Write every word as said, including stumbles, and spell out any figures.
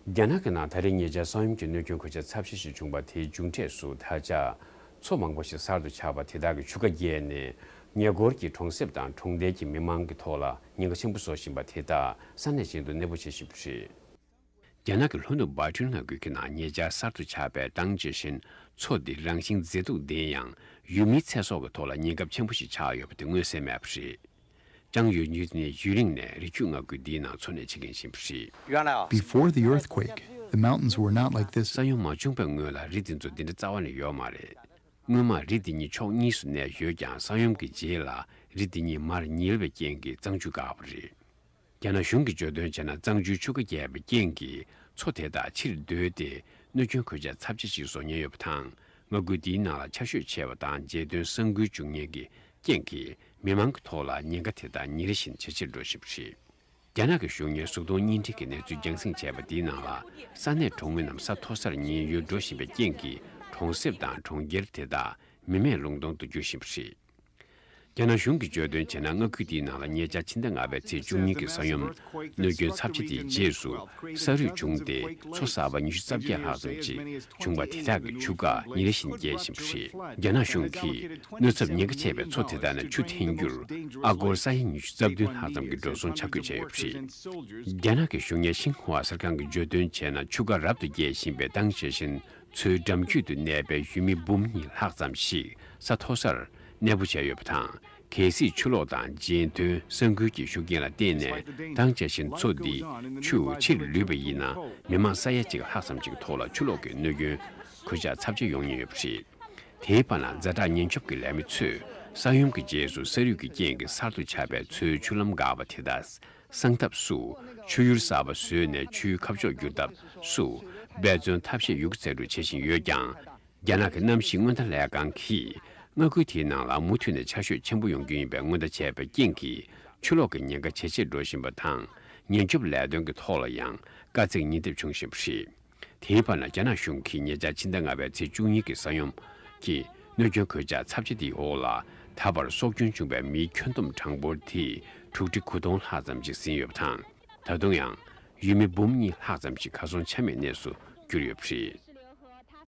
རྒྱ་ནག་གི་ནང་ད་རེས་ཉེ་ཆར་ས་ཡོམ་གྱི་གནོད་སྐྱོན་གོད་ཆག་ཚབས་ཆེ་ཞིག་བྱུང་བ་དེའི་མཇུག་འབྲས་སུ་ད་ཆ་མཚོ་མང་པོ་ཞིག་གསར་དུ་ཆགས་པ་དེ་དག་གི་ཆུ་རྐ་རྒྱས་ནས་ཉེ་འཁོར་གྱི་གྲོང་གསེབ་དང་གྲོང་རྡལ་གྱི་མི་མང་གི་ཐོག་ལ་ཉེན་ཁ་ཆེན་པོ་བཟོ་བཞིན་པ་དེ་དག་ས་གནས་གཞན་དུ་གནས་སྤོ་བྱེད་བཞིན་པ་རེད། རྒྱ་ནག་གི་ལྷོ་ནུབ་བྷའི་ཁྲུན་མངའ་ཁུལ་གྱི་ནང་ཉེ་ཆར་གསར་དུ་ཆགས་པའི་དྭངས་བཅད་བཞིན་མཚོ་འདི་རང་བཞིན་མཛེས་སྡུག་ལྡན་ཡང་ཡུལ་མིའི་ཚེ་སྲོག་གི་ཐོག་ལ་ཉེན་ཁ་ཆེན་པོ་ཞིག་ཆགས་ཡོད་པ་དེ་མངོན་གསལ་མེད་པ་རེད། ཅང་ཡོན་ཡུན་ནི་ཡུན་རིང་ནས་རི་ཆུ་མངའ་ཁུལ་འདིའི་ནང་འཚོ་གནས་བྱེད་མཁན་ཞིག་ཡིན་པ་རེད། Before the earthquake, the mountains were not like this. ས་ཡོམ་མ་བྱུང་པའི་སྔོན་ལ་རི་འདི་ཚོ་འདི་འདྲ་རྩ་བ་ནས་ཡོད་མ་རེད། སྔོན་མ་རི་འདི་གཉིས་ཕྱོགས་གཉིས་སུ་གནས་ཡོད་ཀྱང་ས་ཡོམ་གྱི་རྗེས་ལ་རི་འདི་གཉིས་མར་ཉིལ་བའི་རྐྱེན་གྱིས་གཙང་ཆུ་འགགས་པ་རེད། རྒྱ་ནག་གཞུང་གིས་བརྗོད་དོན་བྱས་ན། གཙང་ཆུའི་ཆུ་རྐ་རྒྱས་པའི་རྐྱེན་གྱིས་མཚོ་དེ་དག་ཕྱིར་རྡོལ་ཏེ་གནོད་སྐྱོན་གོད་ཆག་ཚབས་ཆེ་ཞིག་བཟོ་ཉེན་ཡོད་པ་དང་། མངའ་ཁུལ་འདིའི་ནང་ལ་ཆར་ཞོད་ཆེ་བ་དང་བརྗེད་ཐོན་ས་འགུལ་འབྱུང་ཉེན་གྱི་རྐྱེན་གྱིས་མི་མང་གི་ཐོག་ལ་ཉེན་ཁ་དེ་དག་ཉིན་རེ་བཞིན་ཇེ་ཆེར་འགྲོ་བཞིན་པ་རེད། རྒྱ་ནག་གི་གཞུང་གཉེར་གཟུགས་མཐོང་བརྙན་འཕྲིན་གྱིས་གནས་ཚུལ་རྒྱང་སྲིང་བྱས་པ་འདིའི་ནང་ལ། ས་གནས་གྲོང་མི་རྣམས་ས་མཐོ་སར་ཉེན་གཡོལ་འགྲོ་བཞིན་པའི་རྐྱེན་གྱིས་གྲོང་གསེབ་དང་གྲོང་ཁྱེར་དེ་དག་མི་མེད་ལུང་སྟོང་དུ་གྱུར་བཞིན་པ་རེད། རྒྱ་ནག་གཞུང་གིས་བརྗོད་དོན་བྱས་ན། མངའ་ཁུལ་འདིའི་ནང་ལ་ཉེ་ཆར་ཕྱི་ཟླ་ལྔ་པའི་ཚེས་བཅུ་གཉིས་ཀྱི་ས་ཡོམ་གནོད་སྐྱོན་ཚབས་ཆེ་དེའི་རྗེས་སུ་ས་རུད་བྱུང་སྟེ་མཚོ་གསར་པ་ཉི་ཤུ་རྩ་བརྒྱད་ལྷག་ཙམ་ཅིག་བྱུང་བ་དེ་དག་གི་ཆུ་རྐ་ཉིན་རེ་བཞིན་རྒྱས་བཞིན་པ་རེད། རྒྱ་ནག་གཞུང་གིས་གནོད་ཚབས་ཉེན་ཁ་ཆེ་བའི་མཚོ་དེ་དག་ནས་ཆུ་འཐེན་རྒྱུར་ཨ་སྒོར་ས་ཡ་ཉི་ཤུ་རྩ་བདུན་ལྷག་ཙམ་གྱི་འགྲོ་སོང་ཆ་བགོས་བྱས་ཡོད་པ་རེད། རྒྱ་ནག་གི་གཞུང་གཉེར་ཤིན་ཧྭ་གསར་ཁང་གིས་བརྗོད་དོན་བྱས་ན། ཆུ་རྐ་རབ་ཏུ་རྒྱས་བཞིན་པའི་དྭངས་བཅད་བཞིན་མཚོའི་འགྲམ་རྒྱུད་དུ་གནས་པའི་ཡུལ་མི་འབུམ་གཉིས་ལྷག་ཙམ་ཞིག་ས་མཐོ་སར་གནས་སྤོ་བྱས་ཡོད་པ་དང་། གལ་སྲིད་ཆུ་ལོག་དང་བརྗེད་ཐོན་ས་འགུལ་གྱི་ཤུགས་རྐྱེན་ལ་བརྟེན་ནས་དྭངས་བཅད་བཞིན་མཚོ་འདི་ཆུ་ཕྱིར་ལུད་པ་ཡིན་ན། མི་མང་ས་ཡ་གཅིག་ལྷག་ཙམ་ཞིག་ཐོག་ལ་ཆུ་ལོག་གི་གནོད་སྐྱོན་གོད་ཆག་ཚབས་ཆེ་ཡོང་ཉེན་ཡོད་པ་རེད། དེའི་བར་ན་ཛ་དྲག་ཉེན་སྐྱོབ་ཀྱི་ལས་མི་ཚོས་ས་ཡོམ་གྱི་རྗེས་སུ་ས་རུད་ཀྱི་རྐྱེན་གྱིས་གསར་དུ་ཆགས་པའི་མཚོའི་ཆུ་ལམ་འགག་པ་དེ་དག་སྲུང་ཐབས་སུ། ཆུ་ཡུར་གསར་པ་བཟོས་ནས་ཆུའི་ཁ་ཕྱོགས་བསྒྱུར་ཐབས་སུ་འབད་བརྩོན་ཐབས་ཤེས་ཡོད་རྒུ་རྩལ་སྤྲུགས་བྱེད་བཞིན་ཡོད་ཀྱང་། རྒྱ་ནག་གི་གནམ་གཤིས་སྔོན་བརྡ་ལས་ཁང་གིས་མངའ་ཁུལ་དེའི་ནང་ལ་མུ་མཐུད་ནས་ཆར་ཞོད་ཆེན་པོ་ཡོང་རྒྱུ་ཡིན་པའི་སྔོན་བརྡ་བྱས་པའི་རྐྱེན་གྱིས་ཆུ་ལོག་གི་ཉེན་ཁ་ཇེ་ཆེར་འགྲོ་བཞིན་པ་དང་། ཉེན་སྐྱོབ་ལས་དོན་གྱི་ཐོག་ལ་ཡང་དཀའ་ཚེགས་ཉིན་ལྟར་བྱུང་བཞིན་པ་རེད། དེའི་བར་ན་རྒྱ་ནག་གཞུང་གིས་ཉེ་ཆར་ཕྱི་ཟླ་ལྔ་པའི་ཚེས་བཅུ་གཉིས་ཀྱི་ས་ཡོམ་གྱི་གནོད་སྐྱོན་གོད་ཆག་ཚབས་ཆེ་དེའི་འོག་ལ་ད་བར་སྲོག་སྐྱོན་བྱུང་བའི་མིའི་ཁྱོན་བསྡོམས་གྲངས་འབོར་དེ་དྲུག་ཁྲི་དགུ་སྟོང་ལྷག་ཙམ་ཞིག་ཟིན་ཡོད་པ་དང་། ད་དུང་ཡང་ཡུལ་མི་འབུམ་གཉིས་ལྷག་ཙམ་ཞིག་གར་སོང་ཆ་མེད་གནས་སུ་གྱུར་ཡོད་པ་རེད།